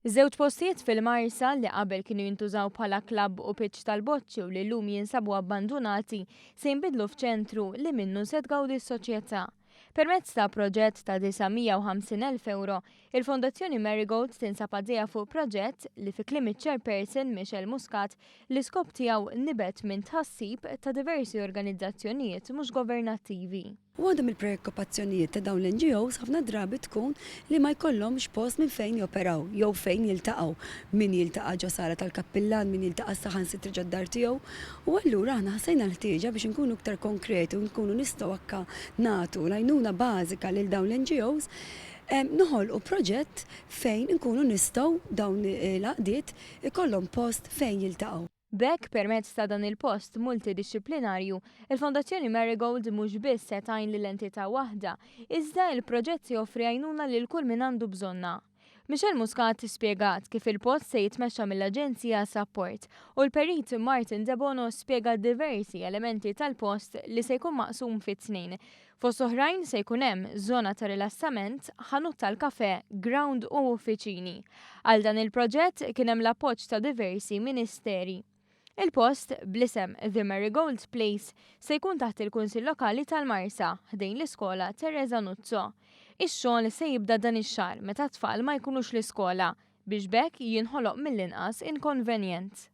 Żewġ postijiet fil-Marsa li qabel kienu jintużaw bħala klabb u pitch tal-boċċi u li llum jinsabu abbandunati se jinbidlu f'ċentru li minnu se tgawdi s-soċjetà. Permezz ta' proġett ta' 950,000 ewro, il-Fondazzjoni Marigold tinsab għaddejja fuq proġett li fi kliem iċ-chairperson Michelle Muscat l-iskop tiegħu nibet minn tħassib ta' diversi organizzazzjonijiet mhux governattivi. Waħda mill-preokkupazzjonijiet ta' dawn l-NGOs ħafna drabi tkun li ma jkollhomx post minn fejn joperaw jew fejn jiltaqgħu. Min jiltaqa' ġo sala tal-kappillan, min jiltaqa' saħansitra ġod-dar tiegħu. U allura aħna ħassejna l-ħtieġa biex inkunu iktar konkreti u nkunu nistgħu anke nagħtu l-għajnuna bażika lil dawn l-NGOs, noħolqu proġett fejn inkunu nistgħu dawn l-għaqdiet ikollhom post fejn jiltaqgħu. B'hekk, permezz ta' dan il-post multidixxiplinarju, il-Fondazzjoni Marigold mhux biss se tgħin lil entità waħda, iżda il-proġett se joffri għajnuna lil kull min għandu bżonnha. Michelle Muscat spjegat kif il-post se jitmexxa mill-Aġenzija Sapport u l-Perit Martin Debono spjega diversi elementi tal-post li se jkun maqsum fi tnejn. Fost oħrajn se jkun hemm żona ta' rilassament, ħanut tal-kafè, ground u uffiċini. Għal dan il-proġett kien hemm l-appoġġ ta' diversi ministeri. Il-post, bl-isem The Marigold Place, se jkun taħt il-Kunsill Lokali tal-Marsa, ħdejn l-iskola Teresa Nuzzo. Ix-xogħol se jibda dan ix-xahar meta t-tfal ma jkunux l-iskola, biex b'hekk jinħoloq mill-inqas inkonvenjent.